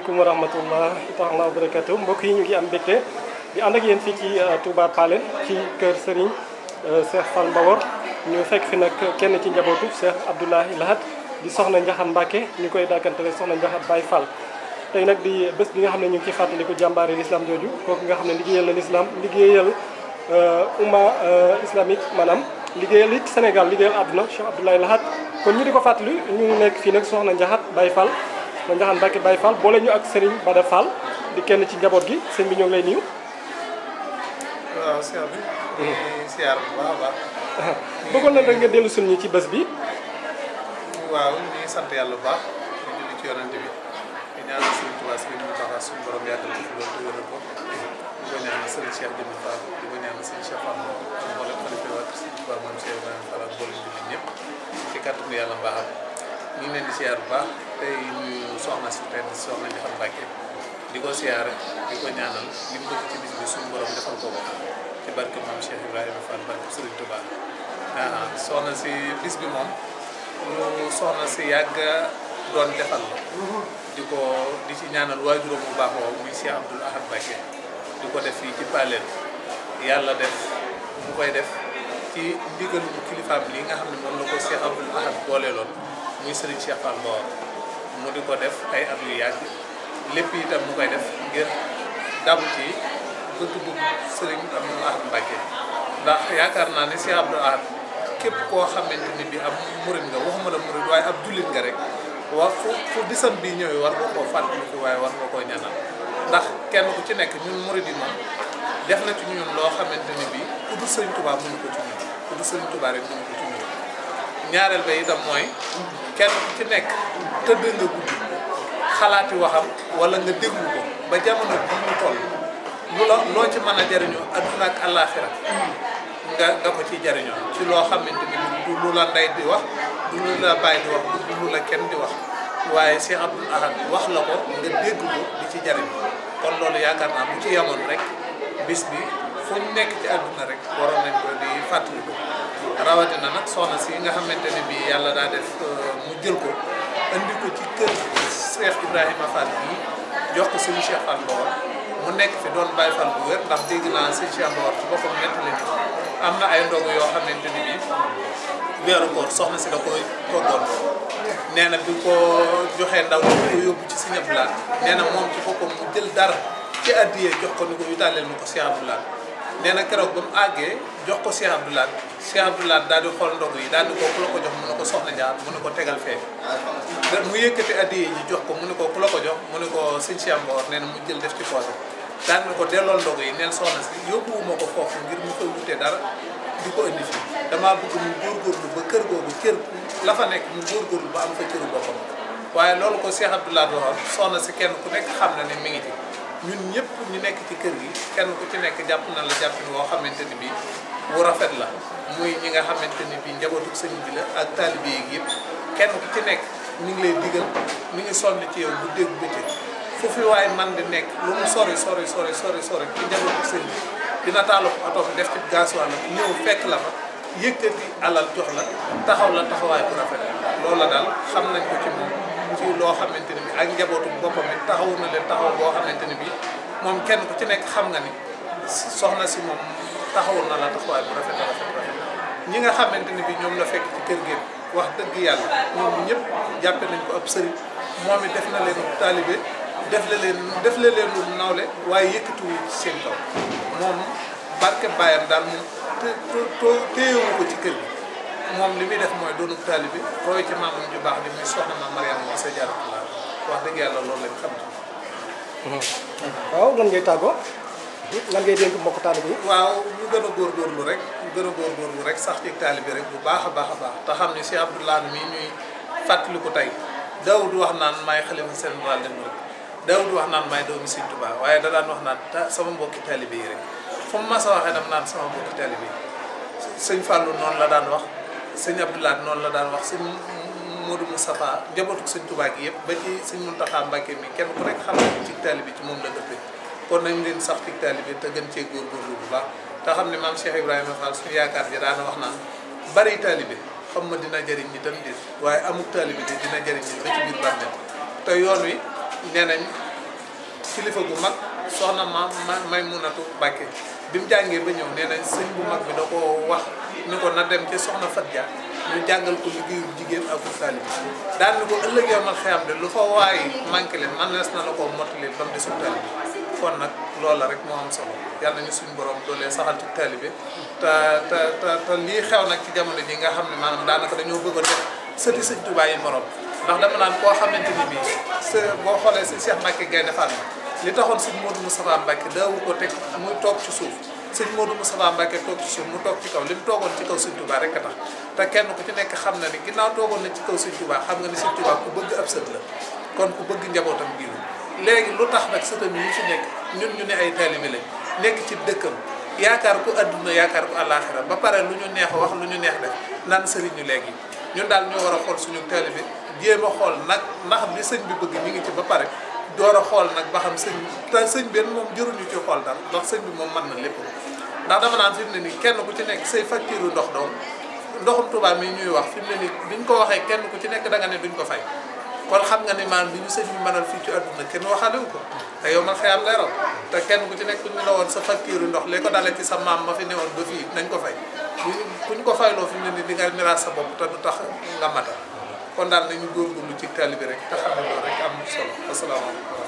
asalaamaaleykum wa rahmatullah taala wa barakatuh mbokk yi ñu ngi am mbégte di ànd ak yéen fii ci Touba Palen ci kër Serigne Cheikh Fall Mbawor ñu fekk fi nag kenn ci njabootu Cheikh Abdoulaye Lahat di soxna Njaxat Mbacke ñu koy dàkkantale soxna Njaxat Baye Fall. tey nag di bés bi nga xam ne ñu ngi ci fàttaliku jàmbaari l'islam jooju kooku nga xam ne liggéeyal na l'islam liggéeyal umma islamique maanaam liggéeyal it Sénégal liggéeyal àdduna Cheikh Abdoulaye Lahat kon ñu di ko fàttali ñu nekk fii nag soxna Njaxat Baye Fall ma Njaxat Mbacke Baye Fall boole ñu ak Serigne Bada Fall di kenn ci njaboot gi sëñ bi ñoo ngi lay nuyu. waaw Cheikh bi. siyaar bu baax a baax. bëggoon na rek nga dellu suñu ci bés bi. waaw ñu ngi sant yàlla bu baax di julli ci yonent bi di ñaanal Serigne Touba Serigne Mountakha suñu borom yàggal ko fi loolu te wéral ko di ko ñaanal Serigne Cheikh Jëmmi Fall di ko ñaanal Serigne Cheikh Fall ak mboolem xalifa waa Serigne Touba moom Cheikh Ibrahima Fall ak mboolem jullit ñëpp ci kàttanu yàlla mbaaxam ñu ngi leen di siyaar bu baax tey nuyu soxna si tey soxna Njaxat Mbacke di ko siyaare di ko ñaanal li mu bëgg ci bis bi suñu borom defal ko ci barke moom Cheikh Ibrahima Fall barke Serigne Touba soxna si bis bi moom lu soxna si yàgg doon defal la di ci ñaanal waajuram bu baax woowu muy Cheikh Abdoul Ahad Mbacke di ko def fii ci Palen yàlla def mu koy def ci ndigalu kilifaam li nga xam ne moom la ko Cheikh Abdoul Ahad booleeloon muy Serigne Cheikh Fall Mbawor mu di ko def ay at yu yàgg lépp itam mu koy def ngir dabu ci bëgg-bëgg Serigne Abdoul Ahad Mbacke ndax yaakaar naa ne Cheikh Abdoul Ahad képp koo xamante ni bi ab murid nga waxuma la murid waaye ab jullit nga rek fu bisam bi ñëwee war nga koo fàttaliku waaye war nga koo ñaanal ndax kenn ku ci nekk ñun murid yi moom def na ci ñun loo xamante ni bi ku dul Serigne Touba mënu ko ci ñun ku dul Serigne Touba rek mënu ko ci ñun ñaareel ba itam mooy kenn ku ci nekk tëdd nga guddi xalaati waxam wala nga déglu ko ba jamono bi ñu toll loo ci mën a jariñoo adduna ak àllaaxira nga ko ciy jariñoo ci loo xamante ni du lu la ndey di wax du lu la bàyyi di wax du lu la kenn di wax waaye Cheikh Abdoul Ahad wax la ko nga dégg ko di ci jariñ kon loolu yaakaar naa bu ci yemoon rek bis bi fu ñu nekk ci àdduna rek waroon nañ ko di fàttaliku rawatina nag soxna si nga xamante ne bii yàlla daa def mu jël ko andi ko ci kër Cheikh Ibrahima Fall bii jox ko suñu Cheikh Fall Mbawor mu nekk fi doon Baye Fall bu wér ndax dégg naa suñu Cheikh Mbawor ci boppam nettali am na ay ndogu yoo xamante ni bii weeru koor soxna si da koy toggoon nee na bi ko joxee ndaw li ko yóbbu ci Sëñ Abdou Lahad nee na moom ci boppam mu jël dara ci addiyee jox ko ni ko yutaaleel ma ko Cheikh Abdou Lahad nee na keroog ba mu àggee jox ko Cheikh Abdou Lahad Cheikh Abdou Lahad daal di xool ndogu yi daal di ko ku la ko jox mu ne ko soxna Njaxat mu ne ko tegal fee mu yëkkati addiyee ji jox ko mu ne ko ku la ko jox mu ne ko Sëñ Cheikh Mbawor nee na mu jël def ci poche daal ne ko delloo ndogu yi neen soxna si yóbbuwuma ko foofu ngir mu koy wutee dara di ko indi fii damaa bëgg mu góorgóorlu ba kër googu kër la fa nekk mu góorgóorlu ba am fa këru boppam waaye loolu ko Cheikh Abdou Lahad waxoon soxna si kenn ku nekk xam na ne mi ngi ci ñun ñëpp ñu nekk ci kër gi kenn ku ci nekk jàpp na la jàpp ni woo xamante ni bii wu rafet la muy ñi nga xamante ni bii njabootu sëñ bi la ak taalibe yi yëpp kenn ku ci nekk mi ngi lay digal mi ngi sonn ci yow bu dégg bëccëg foofu waaye man di nekk lu mu sori ci njabootu sëñ bi dina taalu ko oto bi def ci gasoil la ñëw fekk la fa yëkkati alal jox la taxaw la taxawaay bu rafet loolu la daal xam nañ ko ci moom ci loo xamante ni bi ak njabootu boppam it taxawu na leen taxaw boo xamante ni bi moom kenn ku ci nekk xam nga ni soxna si moom taxawul na la taxawaay bu rafet ñi nga xamante ni bi ñoom la fekk ci kër gi wax dëgg yàlla ñoom ñëpp jàppe nañ ko ab sëriñ moom it def na leen taalibe def la leen lu nawle waaye yëkkatuwu ci seen kaw moom barke bàyyam daal moom téyewu ko ci kër gi moom li muy def mooy doonu taalibe roy ci maamam ju baax di muy soxna ma Mariama Bousso Diarra wax dëgg yàlla loolu lañ xam ci waaw lan ngay tàggoo lan ngay dénk mbokk taalibe yi waaw ñu gën a góorgóorlu rek sax ci taalibe rek bu baax a baax te xam ne Cheikh Abdoul Ahad mi ñuy fàttali ko tey Daawud wax naan maay xalifa général des mourides Daawud wax naan maay doomi Sëñ Tuubaa waaye da daan wax naan sama mbokki taalibe yi rek fu mu mas a waxee dam naan sama mbokki taalibe yi sëñ Fallou noonu la daan wax sëñ Abdou Lahad noonu la daan wax sëñ Modou Moustapha njabootu Sëñ Tuubaa gi yëpp ba ci sëñ Mountakha Mbacké mi kenn ku rek xam ne ci taalibe ci moom la dëppee kon nañ leen sax ci taalibe te gën cee góorgóorlu bu baax te xam ne maam Cheikh Ibrahima Fall suñu yaakaar ji daana wax naan bari taalibe xam ma dina jëriñ ñi tam déet waaye amuk taalibe de dina jëriñ ñi ba ci biir bàmmeel te yoon wi nee nañ kilifa gu mag soxna Maymunatu Mbàkke bi mu jàngee ba ñëw nee nañ sëñ bu mag bi da ko wax ni ko na dem ci soxna Fatja ñu jàngal ko liggéeyu jigéen ak taalibe daan ni ko ëllëgee man xëyam de lu fa waay manqué leen man nees na la ko mottali ba mu desul taalibe kon nag loola rek moo am solo yàlla nañu suñu borom doolee saxal ci taalibe te lii xew nag ci jamono ji nga xam ne maanaam daanaka dañoo bëgg a def sëti sëñ Tuubaa yi morom ndax dama naan koo xamante ni bii boo xoolee si Cheikh Mbacke Gaynde Fatma li taxoon sëñ Modou Moustapha Mbacke daawu ko teg muy toog ci suuf sëñ Modou Moustapha Mbacke toog ci suuf mu toog ci kaw li mu toogoon ci kaw sëñ Tuubaa rek a tax te kenn ku ci nekk xam na ni ginnaaw toogoon na ci kaw sëñ Tuubaa xam nga ni sëñ Tuubaa ku bëgg ab sët la kon ku bëgg njabootam gi la léegi lu tax nag sëtam yi fi nekk ñun ñu ne ay taalibe lañ nekk ci dëkkam yaakaar ku àdduna yaakaar ku àllaaxira ba pare lu ñu neex wax lu ñu neex def naan sëriñ ñu léegi ñun daal ñoo war a xool suñu taalibe jéem a xool nag ndax li sëñ bi bëgg ñu ngi ci ba pare door a xool nag ba xam sëñ benn moom jëruñu ci xool dara ndax sëñ bi moom mën na lépp ndax dama naan fi mu ne nii kenn ku ci nekk say facture ndox doom ndoxum Tuubaa mi ñuy wax fi mu ne nii biñ ko waxee kenn ku ci nekk da nga ne duñ ko fay kon xam nga ni maanaam li ñu sëñ bi mënal fii ci àdduna kenn waxalewu ko te yow man xëyam leeral te kenn ku ci nekk ñu la woon sa facture ndox li ko dalee ci sa maam ma fi newoon ba fii nañ ko fay buñ ko fayloo fi mu ne nii di nga miraas sa bopp te du tax nga matal kon daal nañu góorgóorlu ci taalibe bi rek te xam ne loolu rek am na solo asalaamaaleykum